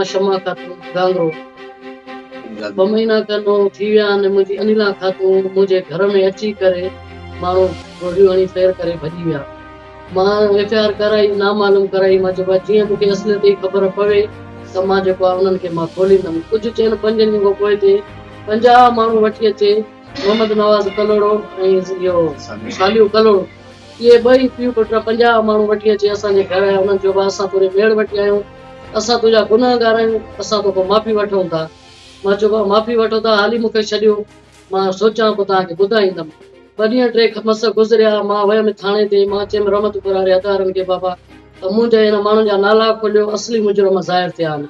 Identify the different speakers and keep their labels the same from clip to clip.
Speaker 1: آهي شمع خاتون گانگرو. ٻه مهينا کن ٿي ويا آهن منهنجي انيلا خاتون منهنجي گهر ۾ اچي ڪري ماڻهو گوليون هڻي فير ڪري ڀڄي ويا. مان ايف I R ڪرائي نامعلوم ڪرائي مان چيو جيئن مون کي اصليت جي خبر پوي ته مان جيڪو آهي انهن کي مان کوليندم. ڪجهه چئن پنجن ڏينهن کان پوء تي 50 ماڻهو وٺي اچي محمد نواز ڪلهوڙو ۽ اهو صالح ڪلهوڙو اهي ٻئي پيء پٽ 50 ماڻهو وٺي اچي اسان جي گهر آيا. انهن چيو ڀاء اسان تنهنجي ميڙ وٺي آيا آهيون، اسان تنهنجا گنهگار آهيون، اسان توکان معافي وٺون ٿا. مان چيو ڀاء معافي وٺو ٿا، حالي مون کي ڇڏيو، مان سوچان پوء توهان کي ٻڌائيندم. ٻه ڏينهن ٽي مس گذريا، مان ويم ٿاڻي تي، مان چيم رحمت پراري ادارن کي بابا ته منهنجا هن ماڻهن جا نالا کوليو، اصلي مجرم ظاهر ٿيا آهن.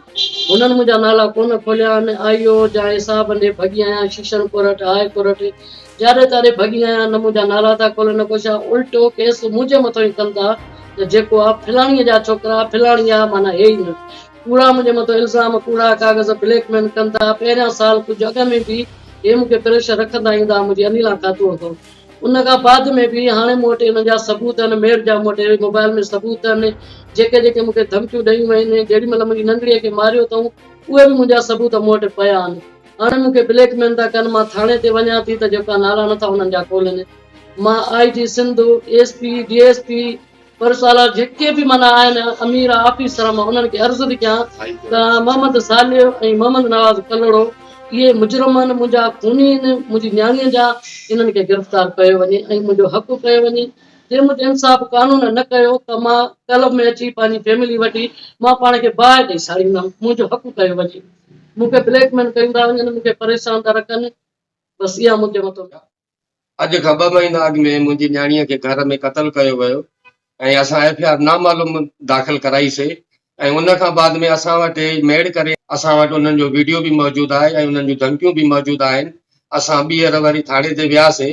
Speaker 1: هنن منهنجا نالا ڪونه کوليا آهن، آء او جا حساب ڏي ڀڳي آهيان، شيشن ڪورٽ، هاء ڪورٽ، جاڏي تاڏي ڀڳي آهيان، نه منهنجا نالا ٿا کولن نه ڪو ڇا، الٽو ڪيس منهنجي مٿان ئي ڪن ٿا ته جيڪو آ فلاڻي جا ڇوڪرا فلاڻي آ معنيٰ هي ئي نه ڪوڙا منهنجي مٿان الزام ڪوڙا ڪاغذ بليڪ مين ڪن ٿا، پهريان سال ڪجهه اڳ ۾ به هي مون کي پريشر رکندا ايندا ها منهنجي انيلا خاتون کان ان کان بعد ۾ به هاڻي مون وٽ انهن جا ثبوت آهن ميڙ جا مون وٽ موبائل ۾ ثبوت آهن جيڪي جيڪي مون کي ڌمڪيون ڏيون ويون آهن جيڏي مهل منهنجي ننڍڙي کي ماريو اٿئون اهي به منهنجا ثبوت مون وٽ پيا آهن. هاڻي مون کي بليڪ مين ٿا ڪن، مان ٿاڻي تي وڃان ٿي ته جيڪا نالا نٿا انهن جا کولين. مان I G Sindh, S P, D S P, پرسوالا جيڪي به معنيٰ آهن امير آفيسر مان انهن کي عرض ٿي ڪيان ته محمد صالح ۽ محمد نواز ڪلهوڙو اهي مجرم آهن، منهنجا خوني آهن، منهنجي نياڻيء جا، انهن کي گرفتار ڪيو وڃي ۽ منهنجو حق ڪيو وڃي. جي منهنجو انصاف قانون نه ڪيو ته مان ڪلب ۾ اچي پنهنجي فيملي وٺي مان پاڻ کي باهه ڏئي ساڙيندم، منهنجو حق ڪيو وڃي. مون کي بليڪ ميل ڪيون ٿا وڃن، مون کي پريشان ٿا رکن، بس اها منهنجي مٿو.
Speaker 2: اڄ کان ٻه مهينا اڳ ۾ منهنجي نياڻيء کي گهر ۾ قتل ڪيو ويو ۽ اسان ايف I R نامعلوم داخل ڪرائي سي ۽ ان کان بعد ۾ اسان وٽ ميڙ ڪري اسان وٽ انهن جو ويڊيو به موجود آهي ۽ انهن جون ڌمڪيون به موجود آهن اسان ٻيهر وري ٿاڻي تي وياسي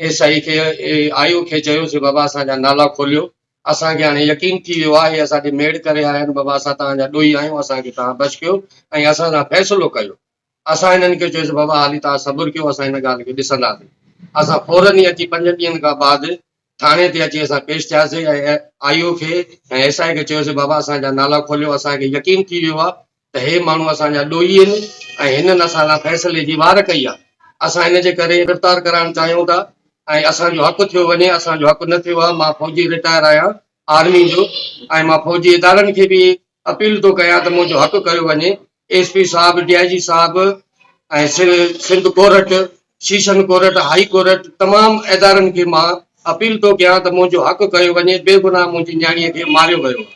Speaker 2: ايس I کي آء او کي چيوسي بابا اسان جا نالا کوليو اسان کي هاڻي يقين ٿي ويو آهي اسان ڏي ميڙ ڪري آيا آهن بابا اسان توهان جا ڏوهي آهيون اسان کي توهان بخش ڪيو ۽ اسان سان فيصلو ڪيو اسان هنن کي چيوسي بابا حالي توهان صبر ڪيو اسان هن ڳالهه کي ڏسنداسين اسان فورن ئي اچي پنجن ڏينهن کان بعد ٿاڻي تي اچي اسان پيش ٿياسي ۽ آء او کي ۽ ايس I کي چيوسي بابا اسان جا نالا کوليو اسان کي يقين ٿي ويو آهي ته هي ماڻهو اسان جا ڏوهي آهن ۽ هنن اسان سان فيصلي جي وار ڪئي آهي، اسان هن جي ڪري گرفتار ڪرائڻ چاهيون ٿا ۽ اسان جو حق ٿيو وڃي، اسان جو حق نه ٿيو آهي، مان فوجي رٽائر آهيان آرمي جو ۽ مان فوجي ادارن کي به اپيل ٿو ڪيان ته منهنجو حق ڪيو وڃي، ايس پي صاحب، ڊي I جي صاحب ۽ Sindh court, session court, high court تمام ادارن کي مان اپيل ٿو ڪيان ته منهنجو حق ڪيو وڃي، بيگناهه منهنجي نياڻي کي ماريو ويو آهي.